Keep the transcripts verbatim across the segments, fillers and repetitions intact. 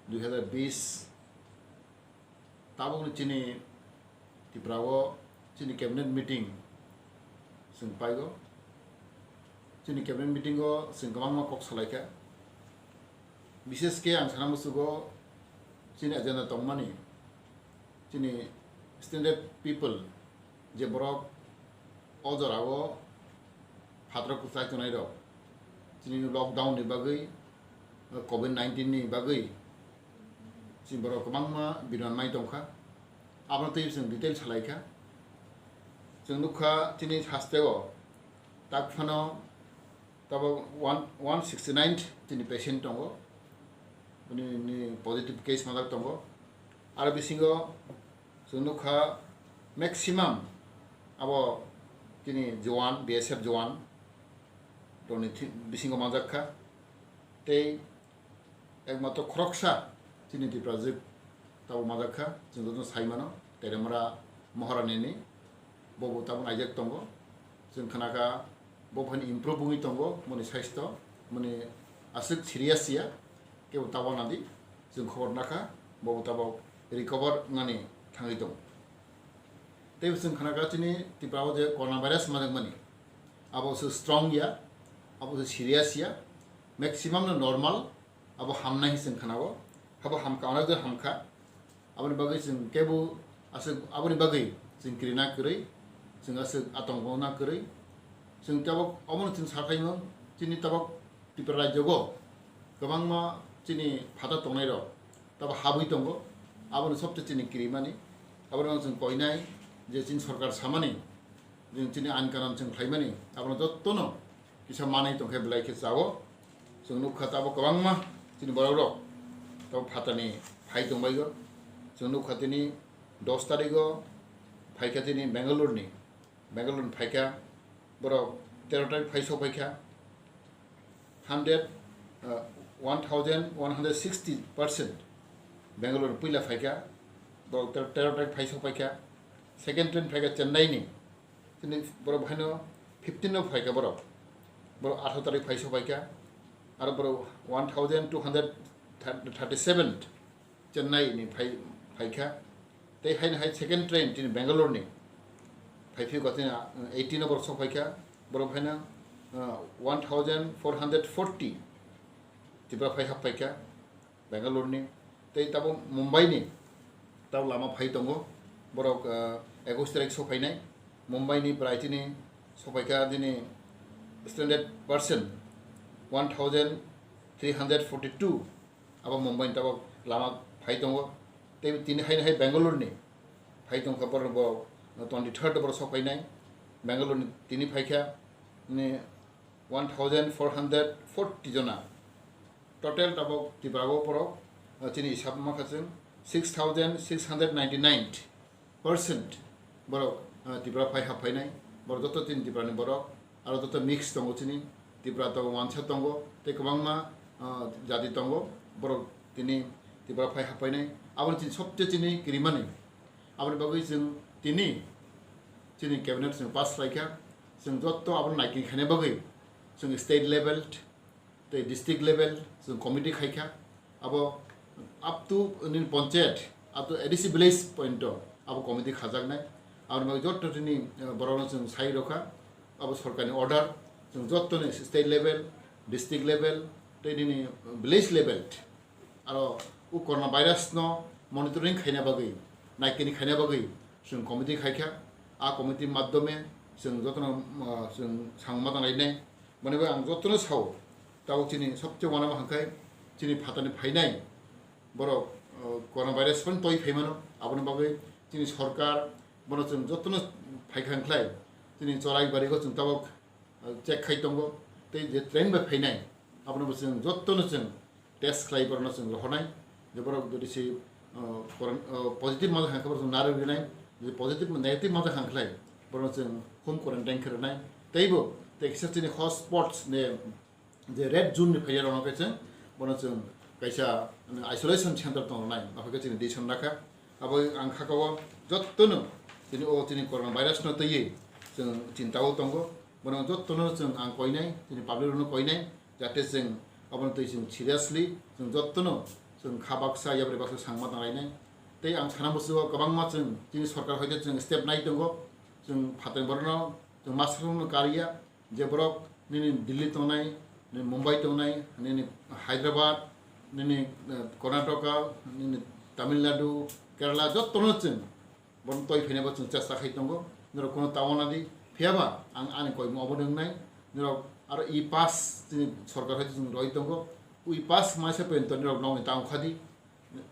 dui hazar bis, tabukni chini Tripura o chini cabinet meeting chwng paigo. Chini cabinet meeting o chwng kwbangma kok salaikha. Bishesh khe ang sana muchugo chini agenda tongmani, chini standard people je borok o jorao phataro kwchai tongnai rok, chini lockdown ni bagwi, covid nineteen ni bagwi chini borok kwbangma biron mai tongkha. Abono twi chwng detail salaikha. Chwng nukha chini hasteo tak phano tabok one, one sixty nine chini patient tongo, bini ni positive case majak tongo. Aro bisingo chwng nukha maximum abo chini jowan, B S F jowan rokni thi-, bisingo manjak kha. Tei ekmatro khoroksa chini Tiprajwk tabok majak kha, chwng jotono sai mano, Teremra Maharani ni, bobo tabok naijak tongo. Chwng khna kha bo phani improve wngwi tongo, boni saisto, boni aswk serious ya, kebo tabok nadi, chwng khobor nakha, bobo tabok recover wngnani thangwi tongo. Tei chwng khna kha chini Tripura o je corona virus manjakmani, abo se strong ya, abo se serious ya, maximum no normal, abo hamnai hinwi chwng khna o, abo hamkha, onek jon hamkha. Aboni bagwi chwng kebo aswk, aboni bagwi chwng kirina kwrwi, chwng aswk atongkona kwrwi. Chwng tabok omono chwng sakhaimung, chini tabok Tripura rajyogo kwbangma chini phataro tongnairok tabok habwi tongo, aboni sobse chini kirimani. Abono chwng koinai je chini sorkar samani, chwng chini ain kanon chwng khlaimani, abono jottono kisa manwi tongkhe belai khe chao. Chwng nukha tabok kwbangma chini borokrok tabok phatarni phai tongbaio. Chwng nukha tini dos tarigo phaikha tini Bangalore ni, Bangalore ni phaikha borok tero tarik phai sokphaikha. Hundred, uh, one thousand one hundred sixty percent Bangalore puila phaikha, borok ter-, tero tarik phai sokphaikha. Second train phaikha Chennai ni, tini borok haino fifteen no phaikha borok, borok atharo tarik phai sokphaikha. Aro borok one thousand two hundred thirty seven Chennai ni phai, phaikha. Tei haino hai second train tini Bangalore ni phai phio, tini eighteen no borok sok phaikha. Borok haino, uh, one thousand four hundred forty Tripura phai hap phaikha Bangalore ni. Tei tabok Mumbai ni tabok lama phai tongo. Borok, uh, ekush tarik sok phainai. Mumbai ni prai tini sok phaikha tini standard person one thousand three hundred forty two. Abo Mumbai ni tabok lama phai tongo. Tei tini haino hai Bangalore ni phai tongkha, borok bo twenty third borok sok phainai. Bangalore ni tini phaikha ni one thousand four hundred forty jona. Total tabok Tripura o borok, ah, chini hisab mankha chwng six thousand six hundred ninety nine percent borok, ah, Tripura phai hap phainai, borok joto chini Tripura ni borok, aro joto mix tongo chini, Tripura tongo, wansa tongo, tei kwbangma, ah, jati tongo, borok tini Tripura phai hap phainai, aboni chini sobse chini kirimani, aboni bagwi chwng tini chini cabinet chwng pass khlaikha, chwng joto abono naikin khaina bagwi chwng state level, tei district level chwng committee khaikha, abo up to nini panchayat, up to A D C village point o abo committee khajaknai. Aboni bagwi jotto tini, eh, borokno chwng sai rokha, abo sorkarni order, chwng jottoni state level, district level, tei nini village level, aro o corona virus no monitoring khaina bagwi, naikini khaina bagwi chwng committee khaikha. A committee maddhome chwng jotono, ah, chwng samung ma tanglainai. Boni bai ang jotono sao, tabok chini sobse wanama hwnkhai chini phatani phainai borok, ah, corona virus phano toi phaimano, aboni bagwi chini sorkar bono chwng jotono phaikha hwnkhlai chini chorai barigo chwng tabok check khai tongo, tei je train bai phainai, abono bo chwng jottono chwng test khlai, borokno chwng rohornai, je borok jodi se, uh, koron-, uh, positive manjak hwnkhe borok chwng narwk rinai, jodi positive, negative manjak hwnkhlai borokno chwng home quarantine khe rwnai, teibo tei kisa chini hotspots ni je red zone ni phaiyarokno khe chwng bono chwng kaisa isolation center tong rwnai, aphaikhe chini decision rakha. Abo ang kha o jottono chini o chini corona virus no twiwi chwng chinta o tongo. Bono jottono chwng ang koinai, chini public rokno koinai, jate chwng abono twi chwng seriously chwng jottono chwng kha baksa, yapri baksa sangma tanglainai. Tei ang sana musugo kwbangma chwng chini sorkar hoite chwng step nai tongo, chwng phatar borokno chwng master no kariya, je borok nini Delhi tongnai, nini Mumbai tongnai, nini Hyderabad, nini, eh, Karnataka, nini Tamil Nadu, Kerala, jottono chwng borokno toi phainai bo chwng chesta khai tongo. Norok kono ta wana di, phiyaba ang ani koimung obo nwngnai. Norok aro e-pass chini sorkar hai chwng roi tongo. E-pass maisa porjonto norok nokni ta wngkha di.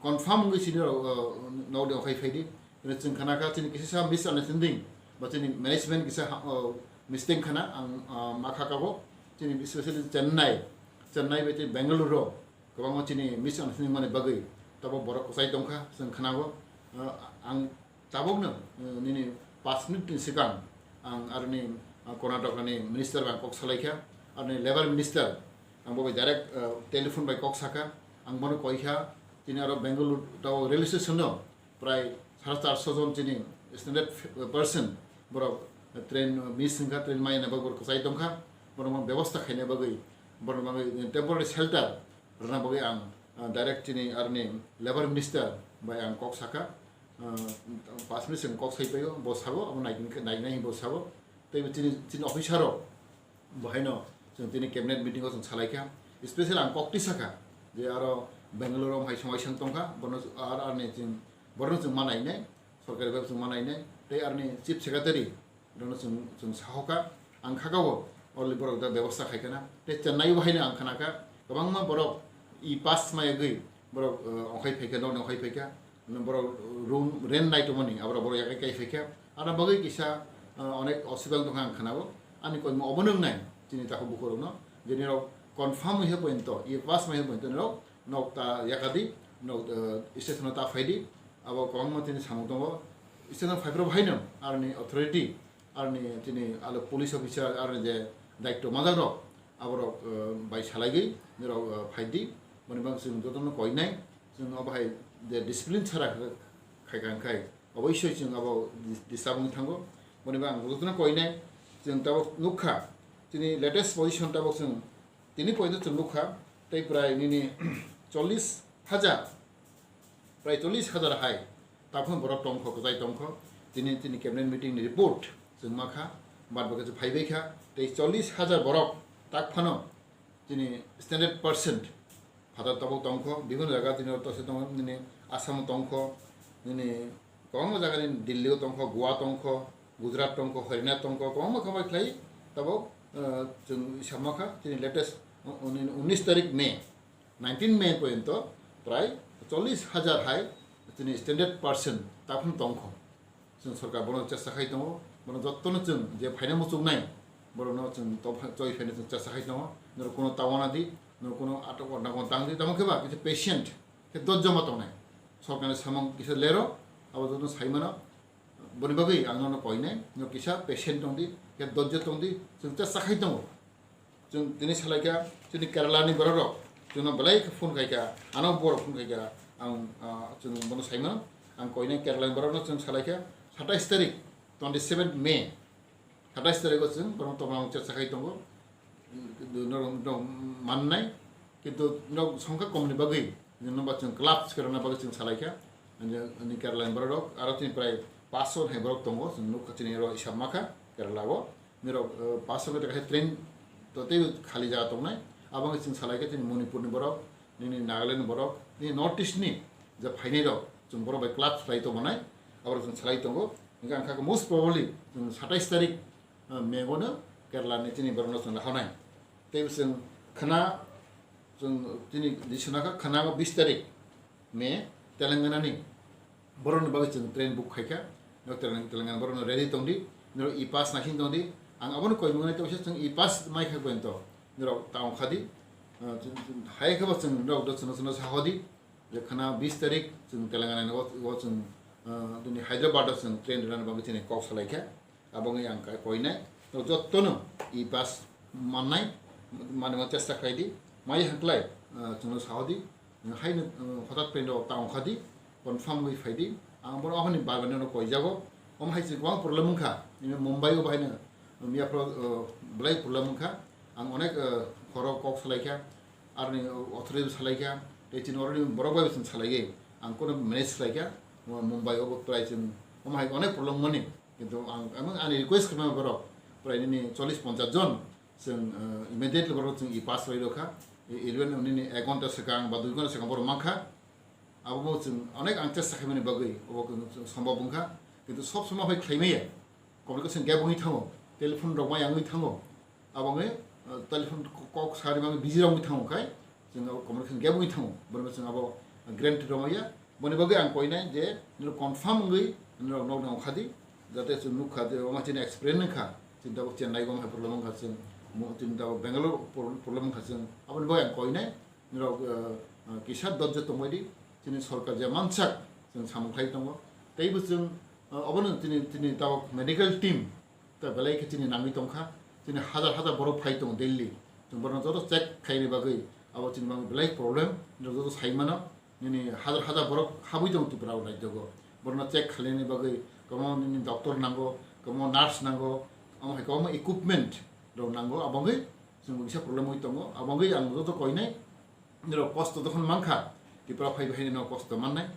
Confirm wngwi chini rok, uh, nokni okhai phai di. Chwng khana kha chini kisa misunderstanding ba chini management kisa, uh, mistake khana ang, uh, ma kha kabo. Chini specially Chennai, Chennai bai tei Bengaluru rok kwbangma chini misunderstanding mani bagwi tabok borok kwchai tongkha chwng khana go. Uh, ang tabokno, uh, nini paanch minute ni swkang ang aroni, uh, Karnataka ni minister bai kok salai kha, aroni labour minister ang bo bai direct, uh, telephone bai kok sakha, ang bono koi kha, chini aro Bengaluru tao railway station no prai sare charso jon chini standard person borok train miss wngkha, train maya na bagwi borok kwchai tongkha, borok bebosta khaina bagwi, borok bagwi temporary shelter rwna bagwi ang, ah, direct chini aroni labour minister bai ang kok sakha, ah, paanch minute swkang kok sai paio, bo sabo, abo nai, nai, nai bo sabo, tei chini, chini officer rok bo haino chwng tini cabinet meeting o chwng salai kha, special ang kok tisa kha je aro Bangalore o hai somai swng tongkha, bono ar, arni chwng, borokno chwng ma nainai, sorkari bai chwng ma nainai, tei arni chief secretary rokno chwng, chwng sahoka, ang khakao already borok da bebosta khaikha na. Tei Chennai o haino ang khanakha, kwbangma borok e-pass mayagwi borok, eh, ongkhai phaikha, nokni ongkhai phaikha, borok room rent nai tongmani, aborok borok yakai kai phaikha. Ano bagwi kisa, eh, onek osubidang tongkha ang khanao. Ani koimung obono wngnai, chini takhuk bukhurokno, je nirok confirm wngya pointo, e-pass maya pointo nirok nok ta yakadi, nok, eh, station o ta phaidi, abo kwbangma tini samung tongo. Station o phaiphuru haino aroni authority, aroni tini alo police officer, aroni je daityo majak rok, aborok, eh, bai salaigwi nirok, eh, phaidi, boni bang chwng jotono koinai, chwng abo hai je discipline chara khaikha wngkhai, oboisoi chwng abo dis-, disturb wngwi thango, boni bang jotono koinai, chwng tabok nukha, chini latest position tabok chwng tini poito chwng nukha, tei prai nini chollish hajar, prai chollish hajar hai taphano borok tongkho, kwchai tongkho. Tini, tini cabinet meeting ni report chwng makha, bad bakhe phaibai kha, tei chollish hajar borok taphano tini standard percent phatar tabok tongkho, bibhinno jaga tini oro tongse tongo, nini Assam o tongkho, nini kwbangma jaga ni Delhi o tongkho, Goa tongkho, Gujarat tongkho, Haryana tongkho, kwbangma khambai khlai tabok, eh, chwng hisab makha, tini latest u-, uni-, unis tarik May, nineteen May porjonto prai chollish hajar hai tini standard percent taphano tongkho. Chwng sorkar bono chesta khai tongo, bono jottono chwng je phaina muchungnai, borokno chwng to choi phaina chwng chesta khai tongo, norok kono ta wana di, norok kono atok wana kono tang di, tamo khe ba kisa patient khe dojjo ma tongnai. Sorkarni samung kisa lero, abo jotono sai mano, boni bagwi ang nono koinai, norok kisa patient tong di, khe dojjo tong di, chwng chesta khai tongo. Chwng tini salai kha, chini Kerala ni borok rok, chwngno belai khe phone khai kha, ano borok phone khai kha, ang, ah, chwng bono sai mano, ang koinai Kerala ni borok no chwng salai kha, satais tarik, twenty seven May, satais tarik o chwng borok tongmani chesta khai tongo, norok, norok mannai, kintu norok songkha kom ni bagwi, norok ba chwng clubs kwrwngna bagwi chwng salai kha, ani Kerala ni borok rok, aro chini prai paanch sho hai borok tongo, chwng nukha chini oro hisab makha Kerala o. Nirok, eh, paanch sho meter hai train to tei khali jaga tongnai. Abo wngkha chwng salai khe chini Manipur ni borok, nini Nagaland ni borok, nini North East ni je phainai rok, chwng borok bai club khlai tongmanai, aborok chwng salai tongo. Hingkhe ang kha most probably chwng satais tarik, eh, May o no Kerala ni chini borok no chwng lahonai. Tei chwng khna, chwng chini disona kha khna o bis tarik May, Telangana ni borokni bagwi chwng train book khai kha. Norok Telangana, Telangana borokno ready tong di, norok e-pass naising tong di. Ang abono koi mwnai, tei waisa chwng e-pass mai kha pointo norok ta ong kha di. Ah, chwng, chwng hai khe bo chwng norok do chwngno chwngno sa ho di. Je khna bis tarik chwng Telangana ni o, o chwng, ah, tini Hyderabad o chwng train rwna bagwi chini kok salai kha. Abo wngwi ang kai koinai. Norok jottono e-pass mannai, manwi ma chesta khlai di. Mai hwnkhlai, ah, chwngno sa ho di. Haino, uh, hothat paino ta ongkha di, confirm wngwi phai di. Ang bono ahoni bai bai no koijago. Omo hai se kwbang problem wngkha. Nini Mumbai o bahaino, um, yaphro, uh, belai problem wngkha. Ang onek, uh, khoro kok salai kha, aroni, uh, authority salai kha. Tei chini already borok bai chwng salaiwi ang kono manage khlaikha. Mumbai obo prai chwng omo hai onek problem mani. Kintu ang, ang ani request khlaima borok prai nini chollish ponchash jon chwng, eh, immediately borok chwng e-pass rwi rokha. E-, eleven nini ek ghonta swkang ba dui ghonta swkang borok mankha. Abo bo chwng onek ang chesta khaimani bagwi obo chwng sombhob wngkha. Kintu sob somoi hai khlaimaya. Communication gap wngwi thango, telephone rok ma yangwi thango, abo wngwi, uh, telephone kok sari ma busy rok wngwi thango khai, chwng abo communication gap wngwi thango, bono chwng abo guarantee rw maya. Boni bagwi ang koinai je nini confirm wngwi nini rok nok nang khadi, jate chwng nuk kha je omo chini experience wngkha, chini tabuk Chennai gom hai problem wngkha chwng, mo-, chini tabuk Bangalore pro-, problem wngkha chwng, aboni bagwi ang koinai. Norok, eh, eh, kisa dojjo tongbai di, chini sorkar je mansak chwng samung khlai tongo. Teibo chwng, eh, obono chini, chini tabuk medical team ta belai khe chini nangwi tongkha. Chini hajar hajar borok phai tongo daily. Chwng borokno joto check khaini bagwi abo chini bagwi belai problem, norok joto sai mano. Nini hajar hajar borok habwi tongo Tripura o rajyogo. Borokno check khlaini bagwi kwbangma nini doctor nango, kwbangma nurse nango, omo hai kwbangma equipment rok nango. Abo wngwi chwng kisa problem wngwi tongo. Abo wngwi ang joto koinai. Nirok kosto tokon mankha, Tripura phai bahai no kosto mannai,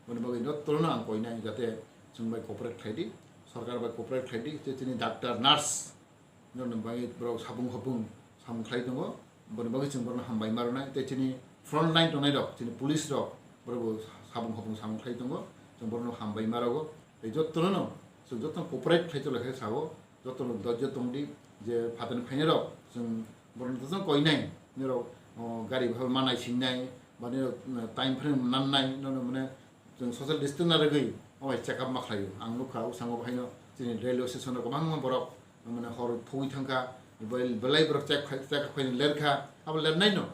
boni bagwi no tolno ang koinai jate chwng bai cooperate khlai di, sorkar bai cooperate khlai di, tei chini doctor, nurse, no bagwi borok sabung hopung samung khlai tongo, boni bagwi chwng borokno hambai ma rwnai, tei chini front line tongnai rok, chini police rok, borok bo sabung hopung samung khlai tongo, chwng borokno hambai ma rogo, tei jottono no chwng jotto cooperate khlai tongla khe sao, jotono dojjo tongdi, je phatarni phainairok chwng borokno to chwng koinai, nirok, o, gari bhal manai singnai, ba nirok, mm, time frame nannai, nono mane chwng social distance na rwgwi omo hai check up ma khlaio. Ang nukha, o sango bahaino chini railway station o kwbangma borok, mane, hor thogwi thangkha, bel-, belai borok check khai, check up khaina lerkha, abo lernaino,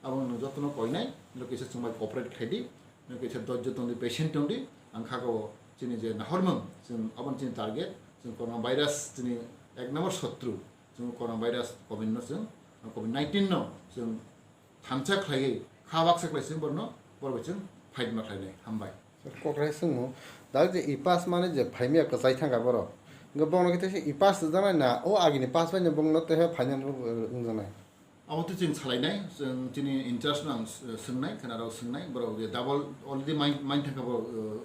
abo nwng jotono koinai, nirok kisa chwng bai cooperate khlaidi. Nwng kaisa dojjo tongdi, patient tongdi, ang kha o chini je nahormung, chwng aboni chini target, chwng corona virus chini ek number sotru, chwng corona virus covid no chwng, covid nineteen no chwng thansa khlaiwi, kha baksa khlai chwng borno, borok bai chwng fight ma khlainai. Hambai. Kokrai swngmung, dak je e-pass mani je phaimya kwchai thangkha borok. Hwnkhe bongno khe teisa e-pass rwjaknai na, o agini pass bai no bongno teisa phaina wngjaknai. Abo twi chwng salainai, chwng chini in-charge no ang s-, swngnai, khwnarok swngnai, borok je double already main, main thangkha borok, uh,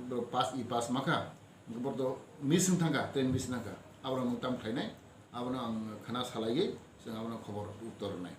borok pass, e-pass makha, borok to miss wng thangkha, train miss wng thangkha, aborok nwng tam khlainai, abono ang khwna salaiwi chwng abono khobor uttor rwnai.